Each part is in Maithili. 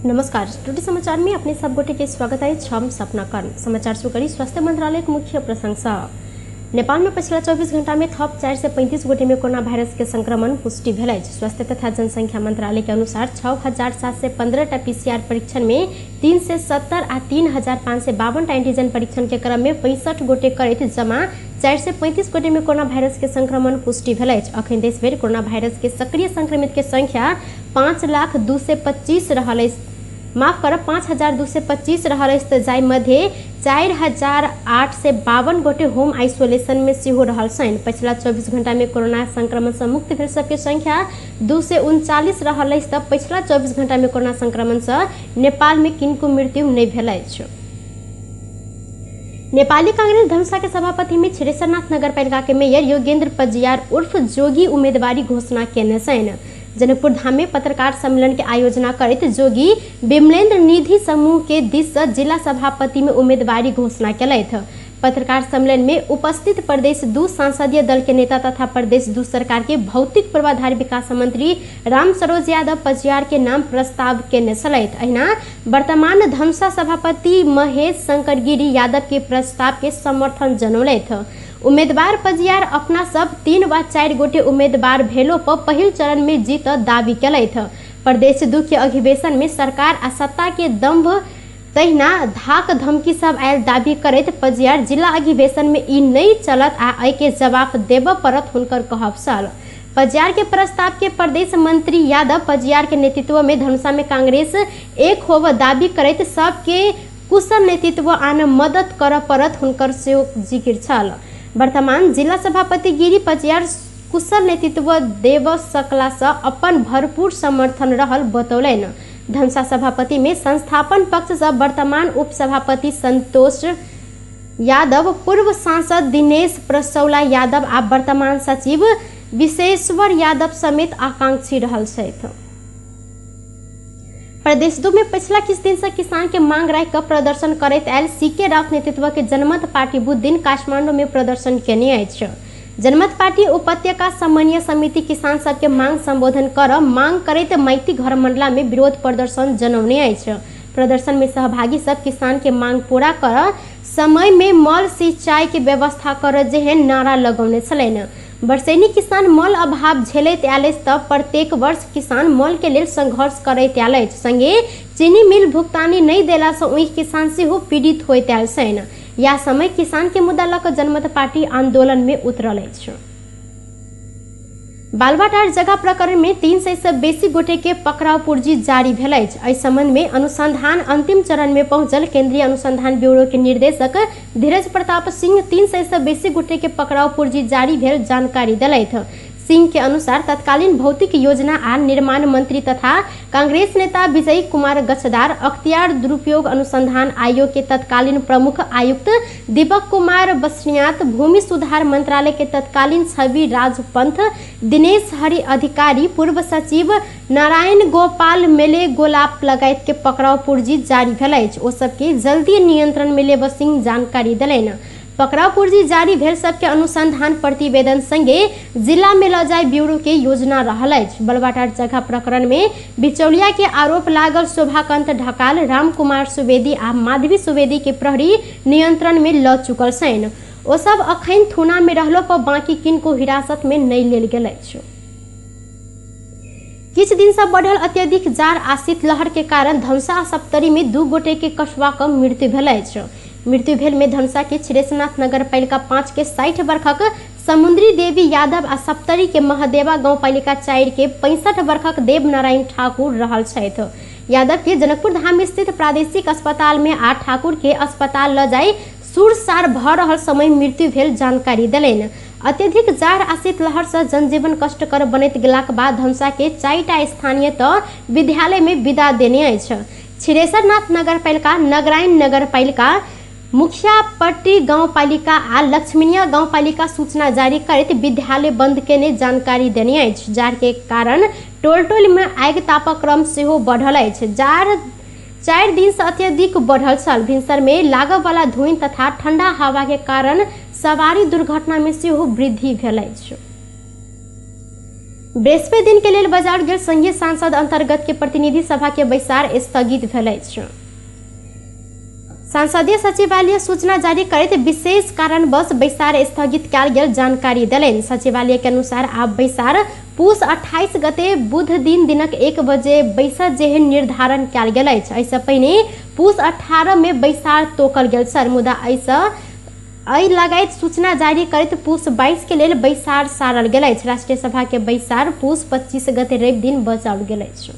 नमस्कार, टुटी समाचार में अपने सब गोटे के स्वागत है। हम सपना कर्ण। समाचार शुरू करी स्वास्थ्य मंत्रालय के मुख्य प्रशंसा। नेपाल में पिछला 24 घंटा में थप 435 गोटे में कोरोना वायरस के संक्रमण पुष्टि भेल अछि। स्वास्थ्य तथा जनसंख्या मंत्रालय के अनुसार 6715 टा पीसीआर परीक्षण में 370 आ 3552 टा एंटीजन परीक्षण के क्रम में 65 गोटे करैत जमा 435 गोटे में कोरोना वायरस के संक्रमण पुष्टि भेल अछि। अखन देशभरि कोरोना वायरस के सक्रिय संक्रमित के संख्या 5,02,25 रहल अछि। माफ करब, 5,225 रहल अछि तऽ जाहि मध्य 4,852 गोटे होम आइसोलेशन में सेहो रहल छनि। पछिला 24 घंटा में कोरोना संक्रमण से मुक्त भेल सबके संख्या 239 रहल अछि तऽ पछिला 24 घंटा में कोरोना संक्रमण से नेपाल में किनको मृत्यु नहि भेल अछि। नेपाली कांग्रेस धनुषा के सभापति में छिरेश्वरनाथ नगरपालिका के मेयर योगेंद्र पजियार उर्फ जोगी उम्मीदवारी घोषणा केने छनि। जनकपुर धाम में पत्रकार सम्मेलन के आयोजना करैत जोगी विमलेन्द्र निधि समूह के दिस से जिला सभापति में उम्मीदवारी घोषणा केलथि। पत्रकार सम्मेलन में उपस्थित प्रदेश 2 संसदीय दल के नेता तथा प्रदेश 2 सरकार के भौतिक पूर्वाधार विकास मंत्री राम सरोज यादव पजियार के नाम प्रस्ताव केने छलथि। अहिना वर्तमान धनुषा सभापति महेश शंकर गिरी यादव के प्रस्ताव के समर्थन जनौलथि। उम्मीदवार पजियार अपना सब 3 वा 4 गोटे उम्मीदवार भेलो पर पहिल चरण में जीत दावी केलथि। प्रदेश 2 के अधिवेशन में सरकार आ सत्ता के दंभ तहिना धाक धमकी सब आयल दावी करैत पजियार जिला अधिवेशन में ई नहीं चलत आ एहि के जवाब देबऽ पड़त हुनकर कहब छल। पजियार के प्रस्ताव के प्रदेश मंत्री यादव पजियार के नेतृत्व में धनुषा में कांग्रेस एक होब दावी करैत सबके कुशल नेतृत्व आन मदद करऽ पड़त हुनकर सेहो जिक्र छल। वर्तमान जिला सभापति गिरी पजियार कुशल नेतृत्व देव सकला से अपन भरपूर समर्थन रहल बतौलनि। धनुषा सभापति में संस्थापन पक्ष से वर्तमान उपसभापति संतोष यादव, पूर्व सांसद दिनेश प्रसौला यादव आ वर्तमान सचिव विशेश्वर यादव समेत आकांक्षी रहल छथि। प्रदेश 2 में पिछला किछु दिन से किसान के मांग राखि कऽ प्रदर्शन करैत आयल सीके राउत नेतृत्व के जनमत पार्टी बुध दिन काठमांडू में प्रदर्शन केने अछि। जनमत पार्टी उपत्यका समन्वय समिति किसान सबके मांग संबोधन कर मांग करैत माइती घर मंडला में विरोध प्रदर्शन जनौने अछि। प्रदर्शन में सहभागी सब किसान के मांग पूरा कर समय में मल सिंचाई के व्यवस्था कर जेहन नारा लगौने छलनि। वर्षैनी किसान मल अभाव झेलैत आयल अछि तऽ प्रत्येक वर्ष किसान मल के लेल संघर्ष करैत आयल अछि। संगे चीनी मिल भुगतानी नहि देला से ओहि किसान सेहो पीड़ित होइत आयल छनि। या समय किसान के मुद्दा लऽ कऽ जनमत पार्टी आंदोलन में उतरल अछि। बालवाटार जगह प्रकरण में 300 से बेसी गोटे के पकड़ाव पुर्जी जारी भेल अछि। एहि संबंध में अनुसंधान अंतिम चरण में पहुंचल केंद्रीय अनुसंधान ब्यूरो के निर्देशक धीरज प्रताप सिंह 300 से बेसी गोटे के पकड़ाव पुर्जी जारी भेल जानकारी देलथि। सिंह के अनुसार तत्कालीन भौतिक योजना आ निर्माण मंत्री तथा कांग्रेस नेता विजय कुमार गच्छदार, अख्तियार दुरुपयोग अनुसंधान आयोग के तत्कालीन प्रमुख आयुक्त दीपक कुमार बस्नियात, भूमि सुधार मंत्रालय के तत्कालीन छवि राज पंथ, दिनेश हरि अधिकारी, पूर्व सचिव नारायण गोपाल मेले गोलाप लगायत के पकड़ाव पुर्जी जारी भेल अछि। ओ सबके जल्दी नियंत्रण में लेब सिंह जानकारी देलनि। पकड़ाव पुर्जी जारी भेल सबके अनुसंधान प्रतिवेदन संगे जिला में लऽ जाय ब्यूरो के योजना रहल अछि। बलवाटार जगह प्रकरण में बिचौलिया के आरोप लागल शोभाकांत ढकाल, राम कुमार सुवेदी आ माधवी सुवेदी के प्रहरी नियंत्रण में लऽ चुकल छनि। ओ सब अखन थुना में रहलो पर बाकी किनको हिरासत में नहि लेल गेल अछि। किछु दिन से बढ़ल अत्यधिक जाड़ आ शीतलहर के कारण धनुषा आ सप्तरी में 2 गोटे के कछुआ के मृत्यु भेल अछि। मृत्यु भेल में धनुषा के छिरेश्वरनाथ नगरपालिका 5 के 60 वर्षक समुद्री देवी यादव आ सप्तरी के महादेवा गाउँपालिका 4 के 65 वर्षक देवनारायण ठाकुर रहल छथि। यादव के जनकपुर धाम स्थित प्रादेशिक अस्पताल में आ ठाकुर के अस्पताल ल जाय सुरसार भऽ रहल समय मृत्यु भेल जानकारी देलनि। अत्यधिक जाड़ आ शीतलहर से जनजीवन कष्टकर बनैत गेलाक बाद धनुषा के 4टा स्थानीय तऽ विद्यालय में विदा देने अछि। छिरेश्वरनाथ नगरपालिका, नगरायण नगरपालिका, मुखियापट्टी गाउँपालिका आ लक्ष्मीनिया गाउँपालिका सूचना जारी करैत विद्यालय बंद केने जानकारी देने अछि। जाड़ के कारण टोल टोल में आगि तापक्रम सेहो बढ़ल अछि। जाड़ 4 दिन से अत्यधिक बढ़ल छल। भिनसर में लागऽ वाला धुइन तथा ठंडा हवा के कारण सवारी दुर्घटना में सेहो वृद्धि भेल अछि। बृहस्पति दिन के लेल बजाओल गेल संघीय सांसद अंतर्गत के प्रतिनिधि सभा के बैसार स्थगित भेल अछि। संसदीय सचिवालय सूचना जारी करैत विशेष कारणवश बैसार स्थगित कयल गेल जानकारी देलनि। सचिवालय के अनुसार आब बैसार पुस 28 गते बुध दिन दिनक 1 बजे बैसत जेहन निर्धारण कयल गेल अछि। एहिसँ पहिने पुस 18 में बैसार तोकल गेल छल, मुदा एहि लगायत सूचना जारी करैत पुस 22 के लेल बैसार सारल गेल अछि। राष्ट्रीय सभा के बैसार पुस 25 गते रवि दिन बचाओल गेल अछि।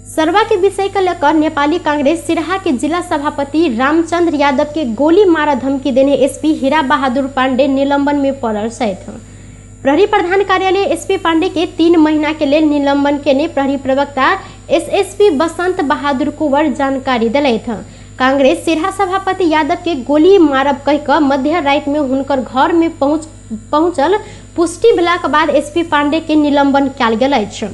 सरवा के विषय के लेकर नेपाली कांग्रेस सिरहा के जिला सभापति रामचंद्र यादव के गोली मारा धमकी देने एसपी हीरा बहादुर पांडे निलंबन में पड़ल छथि। प्रहरी प्रधान कार्यालय एसपी पांडे के 3 महीना के लेल निलंबन केने प्रहरी प्रवक्ता एसएसपी बसंत बहादुर कुंवर जानकारी देलथि। कांग्रेस सिरहा सभापति यादव के गोली मारब कह कऽ मध्य राति में हुनकर घर में पहुंचल पुष्टि भेलाक बाद एसपी पांडे के निलंबन कयल गेल अछि।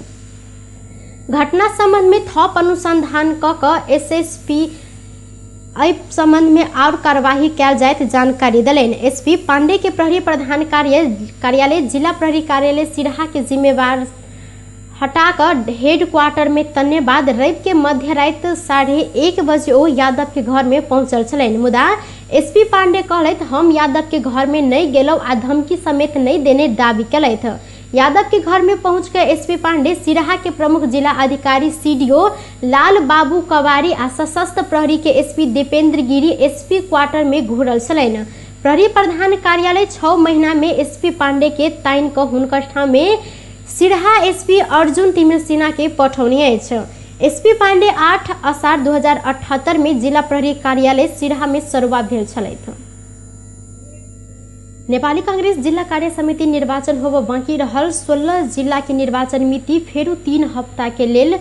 घटना संबंध में थप अनुसंधान क कऽ एसएसपी एहि संबंध में और कार्यवाही कयल जायत जानकारी देलनि। एसपी पांडे के प्रहरी प्रधान कार्यालय जिला प्रहरी कार्यालय सिरहा के जिम्मेवार हटाकर हेड क्वार्टर में तन्ने बाद रवि के मध्य राति 1:30 बजे ओ यादव के घर में पहुंचल छलनि। मुदा एसपी पांडे कहलथि हम यादव के घर में नहीं गेलहुँ आ धमकी समेत नहीं देने दावी केलथि। यादव के घर में पहुंचकर एसपी पांडे सिरहा के प्रमुख जिला अधिकारी सीडीओ लाल बाबू कवारी आ सशस्त्र प्रहरी के एसपी दीपेंद्र गिरी एसपी क्वार्टर में घुरल छलनि। प्रहरी प्रधान कार्यालय 6 महीना में एसपी पांडे के ताइन कऽ हुनकर ठाम में सिरहा एसपी अर्जुन तिमिल सिन्हा के पठौने अछि। एसपी पांडे 8 असार 2078 में जिला प्रहरी कार्यालय सिरहा में सरुवा भेल छलथि। नेपाली कांग्रेस जिल्ला कार्य समिति निर्वाचन होब बाँकी रहल 16 जिला के निर्वाचन मिति फेरू 3 हप्ता के लेल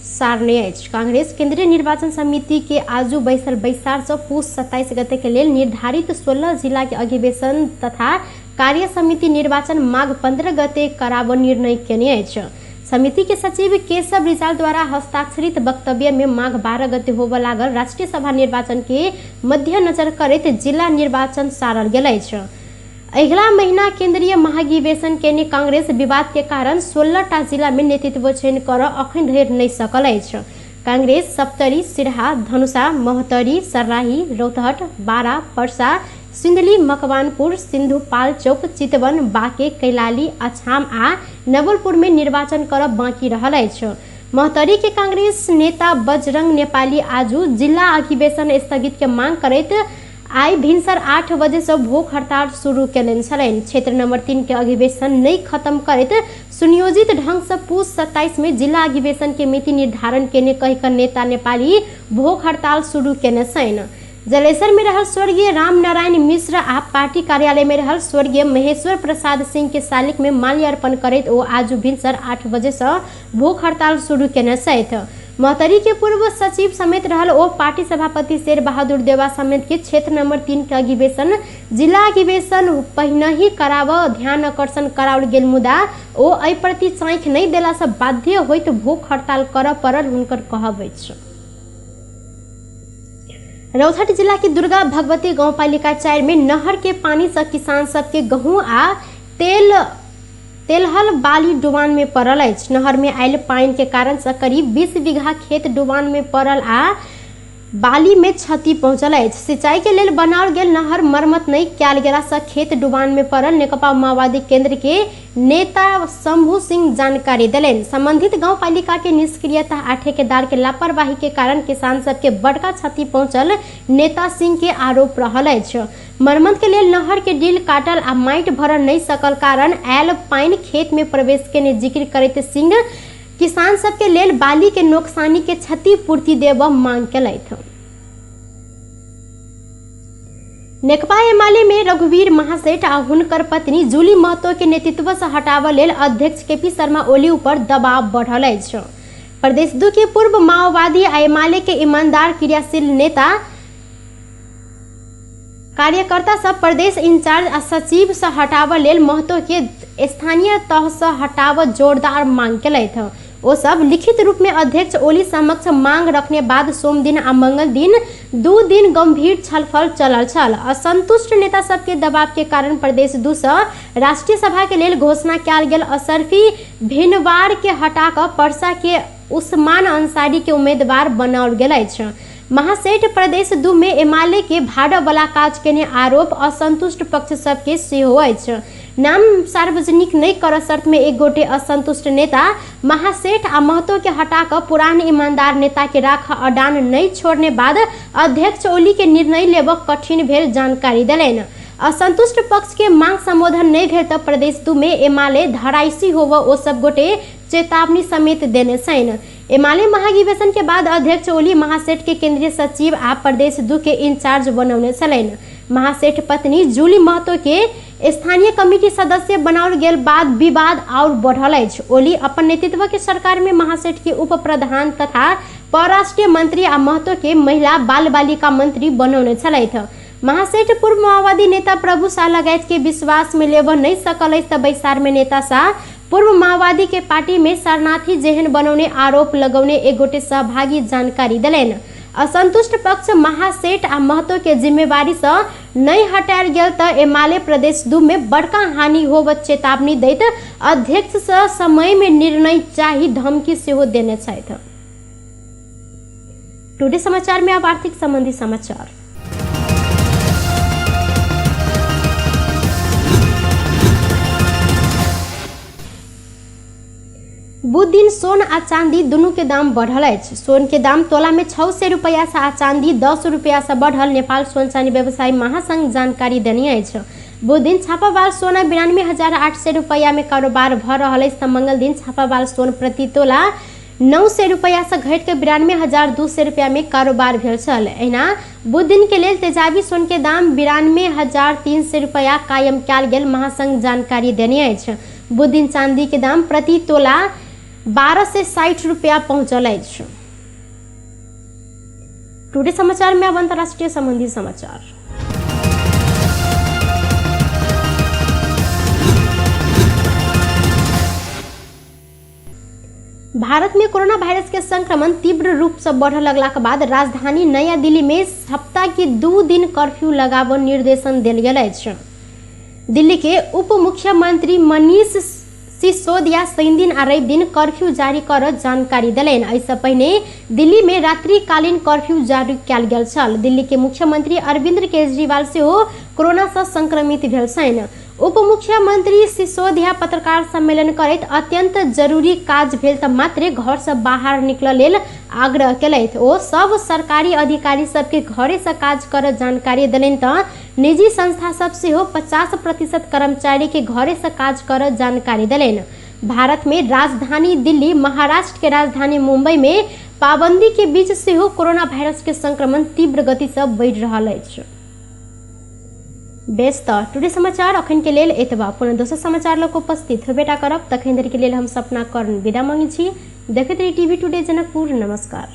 सारने अछि। कांग्रेस केंद्रीय निर्वाचन समिति के आजू बैसल बैसार से पुस 27 गते के लेल निर्धारित 16 जिला के अधिवेशन तथा कार्य समिति निर्वाचन माघ 15 गते कराब निर्णय केने अछि। समिति के सचिव केशव रिजाल द्वारा हस्ताक्षरित वक्तव्य में माघ 12 गते होब लागल राष्ट्रीय सभा निर्वाचन के मध्यनजर करैत जिला निर्वाचन सारल गेल अछि। अगिला महीना केंद्रीय महाधिवेशन केने कांग्रेस विवाद के कारण 16टा जिला में नेतृत्व चयन कर अखन धरि नहीं सकल अछि। कांग्रेस सप्तरी, सिरहा, धनुषा, महोत्तरी, सर्लाही, रौतहट, बारा, पर्सा, सिन्धुली, मकवानपुर, सिन्धुपाल्चोक, चितवन, बाँके, कैलाली, अछाम आ नवलपुर में निर्वाचन करब बाँकी रहल अछि। महोत्तरी के कांग्रेस नेता बजरंग नेपाली आजू जिला अधिवेशन स्थगित के मांग करैत आई भिनसर 8 बजे से भूख हड़ताल शुरू केलनि छलनि। क्षेत्र नंबर 3 के अधिवेशन नहीं खत्म करैत सुनियोजित ढंग से पुस 27 में जिला अधिवेशन के मिति निर्धारण केने कहि कऽ नेता नेपाली भूख हड़ताल शुरू केने छनि। जलेसर में रहल स्वर्गीय रामनारायण मिश्र आ पार्टी कार्यालय में रहल स्वर्गीय महेश्वर प्रसाद सिंह के शालिक में माल्यार्पण करैत ओ आजू भिनसर 8 बजे से भूख हड़ताल शुरू केने छथि। महोत्तरी के पूर्व सचिव समेत रहल ओ पार्टी सभापति शेर बहादुर देवा समेत के क्षेत्र नंबर 3 के अधिवेशन जिला अधिवेशन पहिने ही कराब ध्यान आकर्षण कराओल गेल, मुदा ओ एहि प्रति चाँखि नहीं देला से बाध्य होइत भूख हड़ताल करऽ पड़ल हुनकर कहब अछि। रौतहट जिला के दुर्गा भगवती गाउँपालिका 4 में नहर के पानी से किसान सबके गहूँ आ तेलहल बाली डुबान में पड़ल अछि। नहर में आयल पानि के कारण से करीब 20 बीघा खेत डुबान में पड़ल आ बाली में क्षति पहुंचल अछि। सिंचाई के लेल बनाओल गेल नहर मरम्मत नहीं कयल गेला से खेत डुबान में पड़ल नेकपा माओवादी केंद्र के नेता शंभू सिंह जानकारी देलनि। संबंधित गाउँपालिका के निष्क्रियता आ ठेकेदार के लापरवाही के कारण किसान सबके बड़का क्षति पहुंचल नेता सिंह के आरोप रहल अछि। मरम्मत के लेल नहर के डील काटल आ माटि भरल नहीं सकल कारण आयल पानि खेत में प्रवेश केने जिक्र करैत सिंह किसान सबके लेल बाली के नोकसानी के क्षतिपूर्ति देबऽ मांग केलथि। नेकपा एमाले में रघुवीर महासेठ आ हुनकर पत्नी जूली महतो के नेतृत्व से हटाबऽ लेल अध्यक्ष केपी शर्मा ओली ऊपर दबाव बढ़ल अछि। प्रदेश 2 के पूर्व माओवादी आ एमाले के ईमानदार क्रियाशील नेता कार्यकर्ता सब प्रदेश इंचार्ज आ सचिव से हटाबऽ लेल महतो के स्थानीय तह से हटाबऽ जोरदार मांग केलथि। ओ सब लिखित रूप में अध्यक्ष ओली समक्ष मांग रखने बाद सोमदिन आ मंगल दिन 2 दिन गंभीर छलफल चलल छल। असंतुष्ट नेता सबके दबाव के कारण प्रदेश 2 सँ राष्ट्रीय सभा के लेल घोषणा कयल गेल असरफी भिनवार के हटा कऽ परसा के उस्मान अंसारी के उम्मीदवार बनाओल गेल अछि। महासेठ प्रदेश 2 में एमाले के भाड़ा वाला काज केने आरोप असंतुष्ट पक्ष सबके सेहो अछि। नाम सार्वजनिक नहीं कर शर्त में एक गोटे असंतुष्ट नेता महासेठ आ महतो के हटा कऽ पुरान ईमानदार नेता के राख अडान नहीं छोड़ने बाद अध्यक्ष ओली के निर्णय लेबऽ कठिन भेल जानकारी देलनि। असंतुष्ट पक्ष के मांग संबोधन नहीं भेल तऽ प्रदेश 2 में एमाले धराइसी होव ओ सब गोटे चेतावनी समेत देने छनि। एमाले महाधिवेशन के बाद अध्यक्ष ओली महासेठ के केंद्रीय सचिव आ प्रदेश 2 के इंचार्ज बनौने छलनि। महासेठ पत्नी जूली महतो के स्थानीय कमिटी सदस्य बनाओल गेल बाद विवाद और बढ़ल अछि। ओली अपन नेतृत्व के सरकार में महासेठ के उप प्रधान तथा परराष्ट्रीय मंत्री आ महतो के महिला बाल बालिका मंत्री बनौने छलथि। महासेठ पूर्व माओवादी नेता प्रभु शाह लगायत के विश्वास में लेबऽ नहीं सकल अछि तऽ बैसार में नेता शाह पूर्व माओवादी के पार्टी में शरणार्थी जेहन बनौने आरोप लगौने एक गोटे सहभागी जानकारी देलनि। असंतुष्ट पक्ष महासेठ आ महतो के जिम्मेवारी से नहीं हटायल गेल तऽ एमाले प्रदेश 2 में बड़का हानि होब चेतावनी दैत अध्यक्ष से समय में निर्णय चाही धमकी सेहो देने छथि। टुडे समाचार में अब आर्थिक संबंधी समाचार। बुध दिन सोन आ चांदी दुनू के दाम बढ़ल अछि। सोन के दाम तोला में 600 रुपया से आ चांदी 10 रुपया से बढ़ल नेपाल सोन चांदी व्यवसायी महासंघ जानकारी देने अछि। बुध दिन छापावाल सोना 92,800 रुपया में कारोबार भ रहल अछि तऽ मंगल दिन छापावाल सोन प्रति तोला 900 रुपया से घटि के 92,200 रुपया में कारोबार भेल छल। एहिना बुध दिन के लेल तेजाबी सोन के दाम 92,300 रुपया कायम कयल गेल महासंघ जानकारी देने अछि। बुध दिन चांदी के दाम प्रति तोला 1260 रुपया पहुंचल अछि। टुडे समाचार में अब अंतर्राष्ट्रीय संबंधी समाचार। भारत में कोरोना वायरस के संक्रमण तीव्र रूप से बढ़ लगला के बाद राजधानी नया दिल्ली में सप्ताह के 2 दिन कर्फ्यू लगाबऽ निर्देशन देल गेल अछि। दिल्ली के उप मुख्यमंत्री मनीष सिसोदिया शनिदिन आ रवि दिन कर्फ्यू जारी कर जानकारी देलनि। एहिसँ पहिने दिल्ली में रात्रिकालीन कर्फ्यू जारी कयल गेल छल। दिल्ली के मुख्यमंत्री अरविंद केजरीवाल सेहो कोरोना से संक्रमित भेल छनि। उप मुख्यमंत्री सिसोदिया पत्रकार सम्मेलन करैत अत्यंत जरूरी काज भेल तऽ मात्रे घर से बाहर निकलऽ लेल आग्रह केलथि। ओ सब सरकारी अधिकारी सबके घरे से काज कर जानकारी देलनि तऽ निजी संस्था सब सेहो 50% कर्मचारी के घरे से काज कर जानकारी देलनि। भारत में राजधानी दिल्ली, महाराष्ट्र के राजधानी मुंबई में पाबंदी के बीच सेहो कोरोना वायरस के संक्रमण तीव्र गति से बढ़ि रहल अछि। बेस तऽ टुडे समाचार अखन के लेल एतबा। पुनः दोसर समाचार लऽ कऽ उपस्थित होबेटा करब। तखन धरि के लेल हम सपना कर्ण विदा मांगै छी। देखैत रही टीवी टुडे जनकपुर। नमस्कार।